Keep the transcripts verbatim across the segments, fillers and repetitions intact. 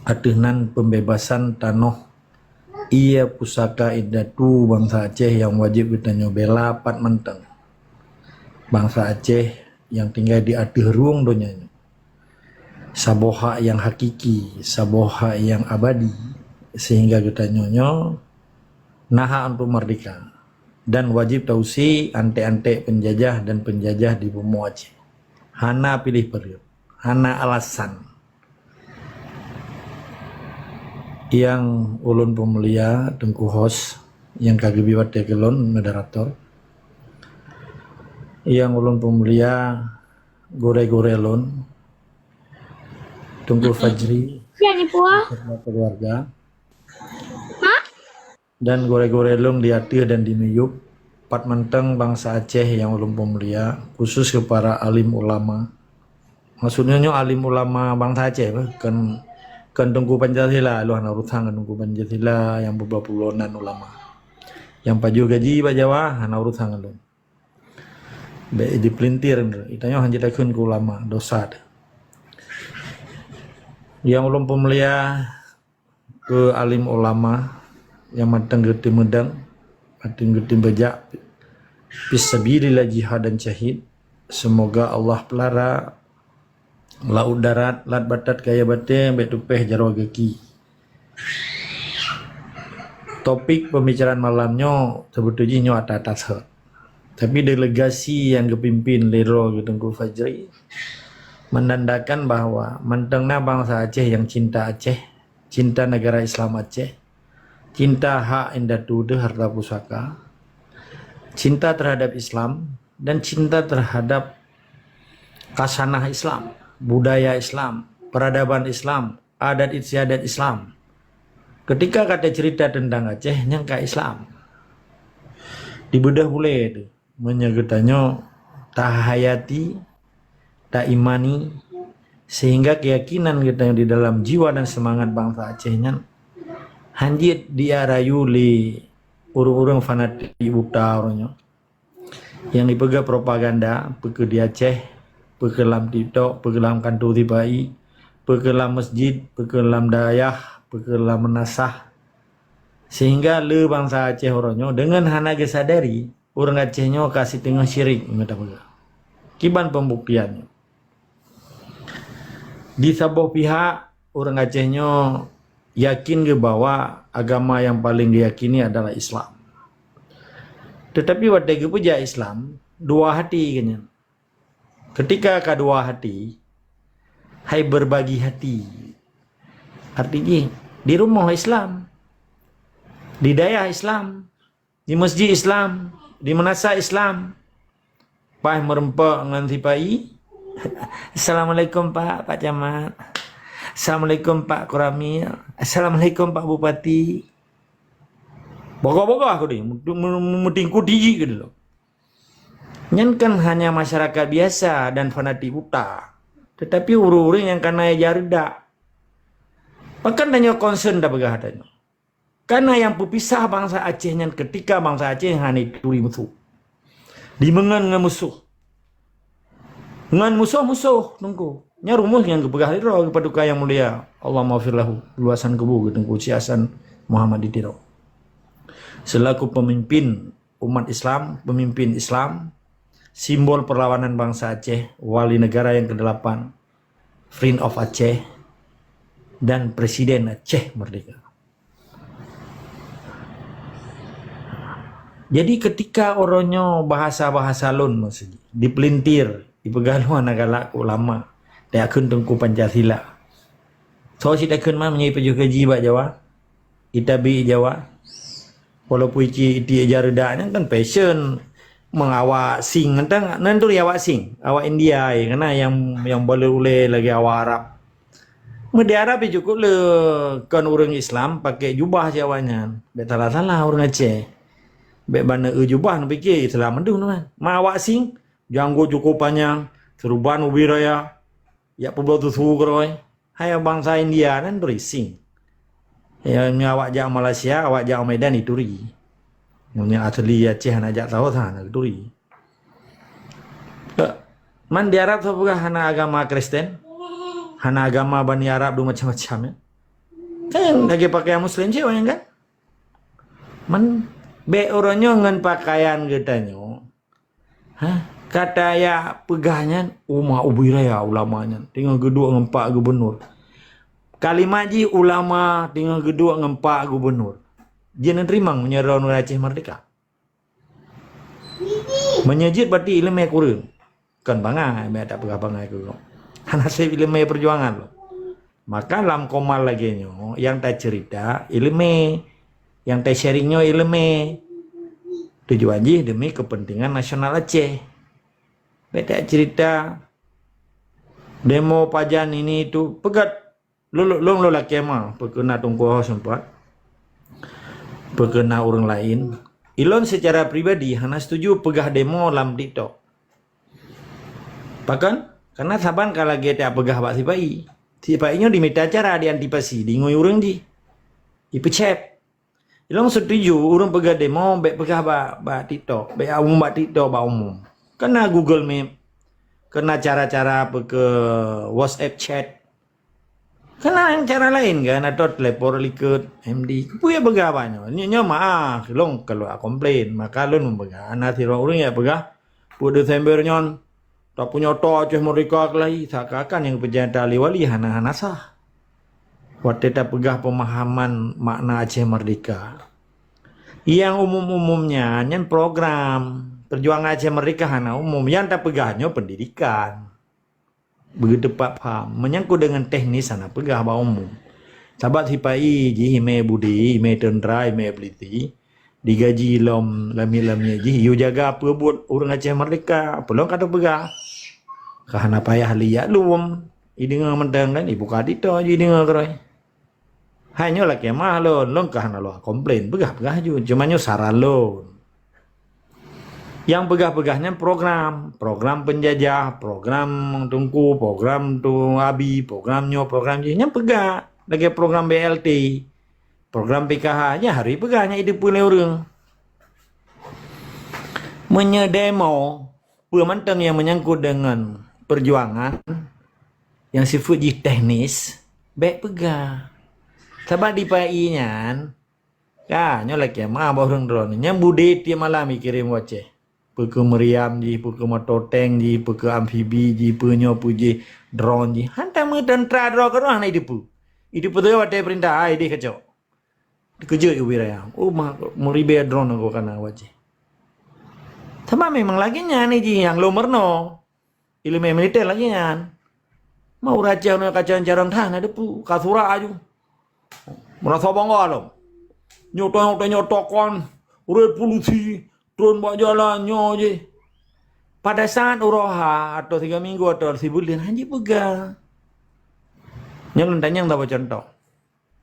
ateueh nan pembebasan tanoh ie pusaka indatu bansa Aceh nyang wajéb geutanyoe bela pat mantong. Bansa Aceh nyang tinggai di ateueh rueng donya nyoe. Saboh hak nyang hakiki, saboh hak nyang abadi, sehingga geutanyoe nyoe na hak untuk merdeka dan wajéb tausie anték-anték penjajah dan penjajah di bumoe Aceh. Hana piléh peureut, hana alasan. Nyang ulôn peumulia Teungku Host, nyang ka geubri watée keu lôn moderator. Nyang ulôn peumulia gurée-gurée lôn, Teungku Fajri, beserta keluarga. Dan gurée-gurée lôn di ateueh dan di miyueb, pat mantong bansa Aceh nyang ulôn peumulia, khusus keu para alim ulama. Maksudnya nyoe alim ulama bansa Aceh, bah, kon, kon Teungku Pancasila, lôn hana urusan ngon Teungku Pancasila nyang beubloe-bloe nan ulama. Nyang pajoh gaji bak Jawa hana urusan ngon lôn. Bék dipelintir, geutanyoe hana jitakheun keu ulama, dosa teuh. Nyang ulôn peumulia keu alim ulama nyang mantong geuteumeudang, mantong geuteumeubajak fisabilillah jihad dan syahid. Semoga Allah peulara laôt darat, lat batat kaya batée, bék tupéh jaroe gaki. Topik pembicaraan malam nyoe seubeutôi jih nyoe ata-ata sot. Tapi delegasi nyang geupimpin lé droe Teungku Fajri menandakan bahwa mantong na bansa Aceh nyang cinta Aceh, cinta negara Islam Aceh, cinta hak indatu teuh harta pusaka, cinta terhadap Islam, dan cinta terhadap khasanah Islam, budaya Islam, peradaban Islam, adat istiadat Islam. Ketika ka tacerita teuntang Aceh, nyan ka Islam. Dibeudôh bulée teuh, meunyoe geutanyoe tahayati, taimani, sehingga keuyakinan geutanyoe di dalam jiwa dan seumangat bansa Aceh nyan hanjeuet diarayu lé ureuëng-ureuëng fanatik buta uroe nyoe. Nyang jipeugah propaganda, peu kheueh di Aceh, peu kheueh lam TikTok, peu kheueh lam kantô sipa-i, peu kheueh lam masjid, peu kheueh lam dayah, peu kheueh lam meunasah. Sehingga le bansa Aceh uroe nyoe deungon hana geusadari, ureuëng Aceh nyoe ka siteungoh syirik, nyoe tapeugah. Kiban pembuktian nyoe? Di saboh pihak, ureuëng Aceh nyoe yakin geuh bahwa agama nyang paleng geuyakini adalah Islam. Teutapi watée geupeujak Islam, dua hati geuh nyan. Ketika ka dua hati, hai berbagi hati. Arti jih, di rumoh Islam, di dayah Islam, di masjid Islam, di meunasah Islam, paih meureumpok ngon sipa-i. "Assalamualaikum, Pak, Pak Camat. Assalamualaikum, Pak Koramil. Assalamualaikum, Pak Bupati." Bogoh-bogoh aku deh, meutingkut jih keudroe. Nyan kan hanya masyarakat biasa dan fanatik buta. Teutapi ureuëng-ureuëng nyang kana ija reudak, pakon tanyoe concern tapeugah tanyoe? Kana nyang peupisah bansa Aceh nyan ketika bansa Aceh hana turi musoh. Dimeungon ngon musoh. Ngon musoh-musoh, Teungku. Nyan rumoh nyang geupeugah lé droe geupaduka nyang mulia, Allahummaghfir lahu, luasan kubu geuh Teungku Syekh Hasan Muhammad di Tiro. Selaku pemimpin umat Islam, pemimpin Islam, simbol perlawanan bangsa Aceh, wali negara yang kedelapan, Prince of Aceh, dan Presiden Aceh Merdeka. Jadi ketika uroe nyoe bahasa-bahasa lôn maksud jih dipelintir, dipeugah lôn hana galak keu ulama, takheun Teungku Pancasila. Soe cit takheun man meunyoe ipajoh gaji bak Jawa, itabi Jawa. Walaupun iti, iti ija reudak nyan kan fashion, meung awak Sing, nan turi awak Sing, awak India, kana nyang, nyang balot ulée lagée awak Arab. Meudi Arab jih cukôp le kon ureuëng Islam pakai jubah cit awaknyan. Bék salah-salah ureuëng Aceh. Bék bana eu jubah neupike Islam mandum nyan. Ma awak Sing, janggot cukôp panyang, seuruban ubi raya, jak peubloe tusu keurôi. Hai bansa India nan turi Sing. Ya, meunyoe awak jak Malaysia, awak jak Medan ituri. Meunyoe asli Aceh hana jak sahoe hana ituri. Man di Arab sapeugah hana agama Kristen, hana agama Bani Arab dum macam-macam ya. Kan lagèe pakaian muslim cit awaknyan kan? Man, bèk uroe nyoe ngon pakaian geutanyoe. Hah? Ka tajak peugah nyan, umat ubui raya ulama nyan teungoh geuduek ngon pak gubernur. Kalimat jih ulama teungoh geuduek ngon pak gubernur. Jeuet neuteurimong meunyoe droeneuh Aceh Merdeka? Meunyoe jeuet berarti ileumèe kureueng. Kon bangai, meutak peugah bangai keu gob. Hana sép ileumèe peujuangan lom. Maka lam komal lagèe nyoe, nyang taceurita ileumèe, nyang tasharing nyoe ileumèe. Tujuan jih demi kepentingan nasional Aceh. Bèk taceurita demo pajan ini itu, peugöt. Lôn, lôn, lôn lakèe ma, peu keuh na Teungku Ho seumpat, peu keuh na ureueng laén. Ilôn seucara pribadi hana setuju peugah demo lam TikTok. Pakon? Karena saban ka lagèe tapeugah bak sipa-i. Sipa-i nyoe jimita cara jiantisipasi, jingui ureueng jih. Jipeucèt. Ilôn setuju ureueng peugah demo bèk peugah bak, bak TikTok, bèk umum bak TikTok, bak umum. Keu na Google Map, keu na cara-cara peu keuh WhatsApp chat. Keu na cara laén kan, atau telepon likot M D. Peue nyang peugah bak nyoe? Nyoe, nyoe meu'ah, lôn keuluar komplain. Maka lôn peugah, na sidroe ureueng nyang peugah, peuet Desember nyan, tapunyata Aceh Merdeka keulayi, seakan-akan nyang peujeuet lé wali hana, hana sah. Watèe tapeugah peumahaman makna Aceh Merdeka. Nyang umum-umum nyan, nyan program. Peujuangan Aceh Merdeka hana umum. Nyang tapeugah nyoe pendidikan. Beuteupat paham. Menyangkut deungon teknis hana peugah bak umum. Sabab sipa-i jih imè budi, imè teuntra, imè pulisi, digaji lom lamiet-lamiet jih, yue jaga peue buet ureueng Aceh Merdeka. Peue lôn ka tapeugah. Ka hana payah liat lom. Jideungoe mantong kan, jibuka TikTok jih jideungoe keudroe. Hai nyoe lakèe ma lôn, lôn ka hana lôn komplain, peugah-peugah ju. Cuma nyoe saran lôn. Nyang peugah-peugah nyan program, program penjajah, program Teungku, program tu Abi, program nyoe, program jih, nyan peugah. Lagèe program B L T, program P K H, nyan harôh peugah nyan jiteupeue lé ureueng. Meunyoe demo, peue mantong nyang menyangkut deungon peujuangan nyang sifeuet jih teknis, bèk peugah. Sabab sipa-i nyan, ka, nyoe lakèe ma bak ureueng droeneuh. Nyan budé tiep malam jikirém WhatsApp. Peu keuh meuriam jih, peu keuh moto tank jih, peu keuh amfibi jih, peu nyoe peu jih, drone jih. Hantom meuteuntra droe keudroe hana jiteupeue. Jiteupeue watèe peurintah, hai deh kacok. Teukeujot ubé raya. Oh, ma-, meuribèe drone nyan ka na WhatsApp. Sabab memang lagèe nyan jih nyang lôn meurunoe. Ileumèe militer lagèe nyan. Ma ureueng Aceh nyoe ka carông-carông that na jiteupeue, ka surak aju. Meurasa bangga lom. Nyoe ta-, nyoe ta-, nyoe takon revolusi, trôn bak jalan nyoe jih. Pada saat uroe ha atau tiga minggu atau sibuleuen hana jipeugah. Nyoe lôn tanyong saboh cuntoh.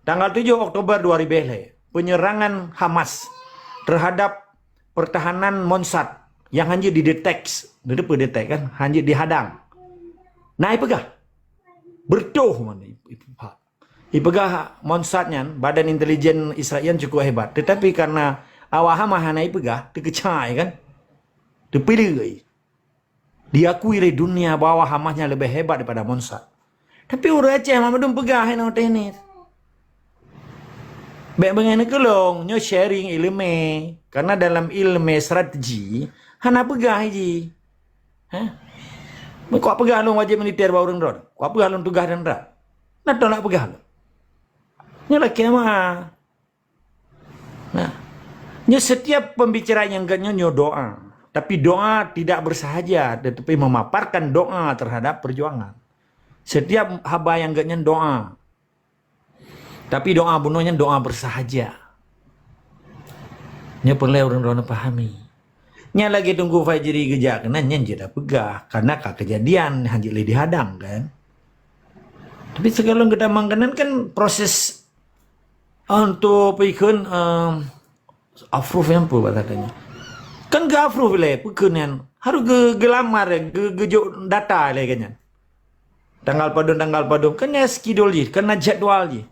Tanggal tujoh Oktober dua ribu lhèe, penyerangan Hamas terhadap pertahanan Mossad nyang hana jidetek, didetek kan, hana jihadang. Na jipeugah, beureutoh mana ipeugah. Ipeugah Mossad nyan, badan intelijen Israel cukup hebat. Tetapi karena awak Hamas hana jipeugah, teukeucai kan. Teupiléh. Diakui lé dunia bahwa Hamas nyan leubeh hebat daripada Mossad. Tapi ureueng Aceh mandum peugah inoe teknis. Bèk beungèh neukeulong, nyoe sharing ileumèe. Karena dalam ileumèe strategi, hana peugah jih. Hah? Kupeugah lôn wajéb militer bak ureueng droen. Kupeugah lôn tugaih dan rat. Na teuh nak peugah lôn. Nyoe lakèe ma. Nah, nyoe setiap pembicaraan nyang geutanyoe nyoe doa. Tapi doa tidak bersahaja, tetapi memaparkan doa terhadap perjuangan. Setiap haba nyang geutanyoe doa. Tapi doa bunoe nyan doa bersahaja. Nyoe peureulèe ureueng droeneuh pahami. Nyan lagèe Teungku Fajri geujak keunan nyan jeuet tapeugah, karena ka keujadian hana jeuet lé dihadang kan. Tapi sigohlom geutamong keunan kan proses untuk peue kheun, em, approve nyang peue bahasa tanyoe. Kan geu-approve lé peue kheun nyan. Harôh geu-, geulamar, geu-, geujok data lé keu nyan. Tanggal padum, tanggal padum. Kan na schedule jih, kan na jadwal jih.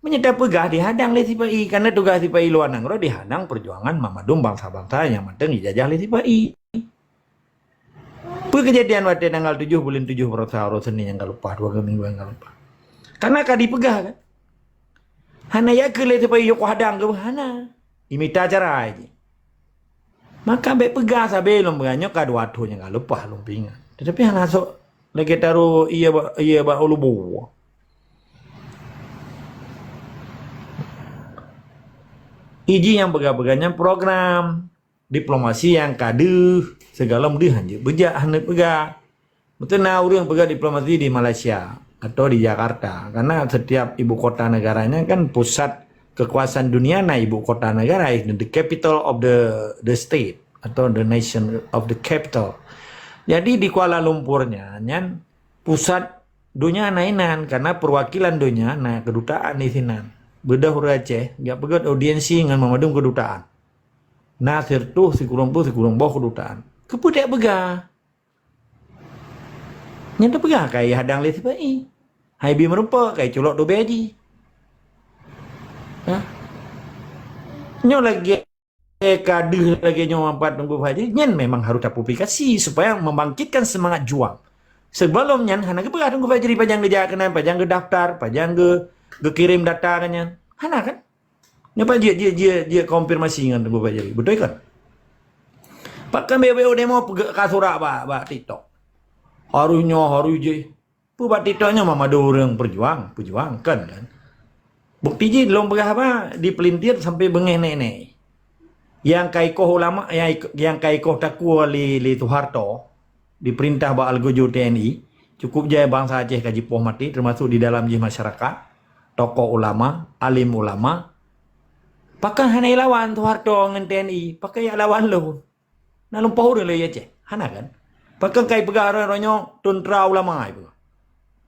Meunyoe tapeugah dihadang lé sipa-i, karena tugaih sipa-i luwa nanggroe dihadang perjuangan mandum bansa-bansa nyang mantong jijajah lé sipa-i. Peue keujadian watèe tanggal tujoh buleuen tujoh baroesa uroe Senin nyang ka leupah, dua minggu nyang ka leupah? Karena ka dipeugah kan? Hana yakeu lé sipa-i yue hadang keu hana. Imita cara jih. Maka bék peugah sabe lôn peugah nyoe ka dua thon nyang ka leupah lôn peuingat. Tetapi hana sok lagée taroh ié bak, ié bak ulu bu. Iji nyang peugah-peugah nyan program diplomasi nyang ka deuh, sigohlom deuh hanjeuet beujak hana peugah. Beutôi na ureuëng peugah diplomasi di Malaysia atau di Jakarta, karena setiap ibu kota negara nyan kan pusat kekuasaan dunia na ibu kota negara, is the capital of the the state atau the nation of the capital. Jadi di Kuala Lumpur nyan, nyan pusat dunia na inan, karena perwakilan dunia na kedutaan di sinan. Beudôh ureuëng Aceh jak peugét audiensi ngon memadum kedutaan. Na sireutoh sikureueng ploh sikureueng boh kedutaan. Keupeue dak peugah? Nyan teupeugah kai hadang lé sipa-i. Hai bi meurumpok kai culok tubée jih. Ha? Nyoe lagée ka deuh lagée nyoe manfaat Teungku Fajri, nyan memang harus tapublikasi supaya membangkitkan semangat juang. Sebelum nyan hana geupeugah Teungku Fajri pajan geujak keunan, pajan geudaftar, pajan geu geukirém data keunan. Hana kan? Nyoe pajan jeuet, jeuet, jeuet, jeuet konfirmasi ngon Teungku Fajri. Beutôi kan? Pakon beu-beu demo peugah ka surat bak, bak TikTok. Harus nyoe, harus jih. Peue bak TikTok nyoe meumadu ureuëng peujuang, peujuang kan, kan? Bukti jih lôn peugah haba di Pelintir sampai beungéh nèk-nèk. Nyang ka ikoh ulama, nyang ik-, nyang ka ikoh takue lé, lé Soeharto, diperintah bak Algojo T N I, cukup jai bansa Aceh ka jipoh maté, termasuk di dalam jih masyarakat, tokoh ulama, alim ulama. Pakon hana ilawan Soeharto ngon T N I, pakon yak lawan lôn? Na lumpoh ureuëng lé Aceh? Hana kan? Pakon kai peugah roh-roh nyoe tentera ulama ai peugah.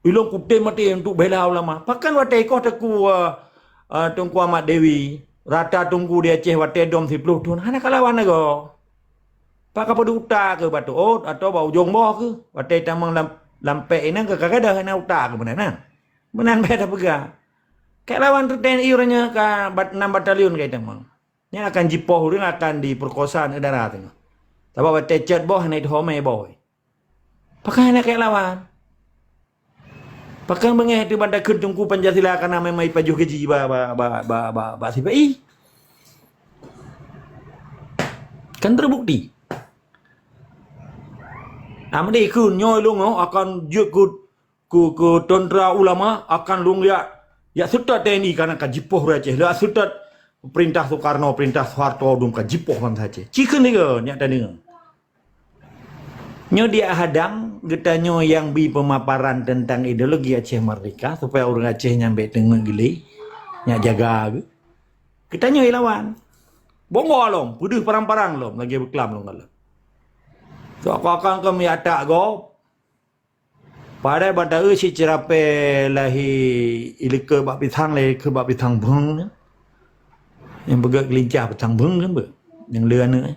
Ilôn kutem maté untuk bela ulama. Pakon watée ikoh teungku, uh, uh, Teungku Ahmad Dewi, rata teungku di Aceh watée dom siploh thon, hana kalawan lagoe. Pakon peudeuh utak keu bak tuôt atau bak ujong boh keu? Watée tamong lam, lampek inong keu ka gadôh na utak keu meunan na. Meunan bèk tapeugah. Kai lawan T N I uroe nyoe ka bat-, enam batalion kai tamong. Nyan akan jipoh ureuëng akan diperkosa aneuk dara teungoh. Sabab watée cot boh hana jihormati boh. Pakon hana kai lawan? Pakon beungéh teuh ban takheun Teungku Pancasila kana memang ipajoh gaji ba, ba, ba, ba, ba, ba sipa-i? Kan terbukti. Amri kheun nyoe lôn akan jeuet keu keu, keu tentera ulama akan lôn yak, yak seutôt T N I kana ka jipoh ureuëng Aceh. Yak seutôt perintah Soekarno, perintah Soeharto dum ka jipoh bansa Aceh. Ci kheun lé nyak tadeungoe. Nyoe diak hadang geutanyoe nyang bi pemaparan tentang ideologi Aceh Merdeka supaya ureuëng Aceh nyang bék teungeut geulé, nyak jaga geuh. Geutanyoe ilawan. Bonggo lom, peudeuh parang-parang lom lagée beuklam lom galak. Seakan-akan keu meuyak atak gob. Padahai bak taeu si ceurapée lahé ilikeue bak pisang, lahé ilikeue bak pisang beueng nyan. Nyang peugét geulincah pisang beueng kan beuh. Nyang le aneuëk, eh.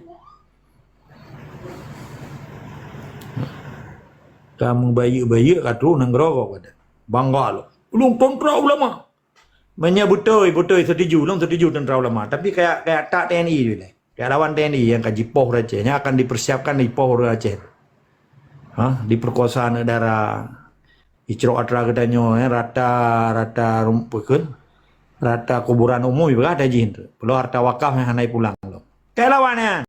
Ka meubayeuk-bayeuk ka troh nanggroe gob pada. Bangga lom. Ulôn tentera ulama. Meunyoe beutôi, beutôi setuju, lôn setuju tentera ulama. Tapi kayak, kayak tak T N I tu leh. Kayak lawan T N I nyang ka jipoh ureuëng Aceh, nyang akan dipersiapkan jipoh ureuëng Aceh. Ha, diperkosa aneuk dara. Icrok atra geutanyoe, eh, rata, rata rum-, peue kheun? Rata kuburan umum ipeugah ata jih tu. Peulom harta wakaf nyang hana ipulang lom. Kayak lawan nyan.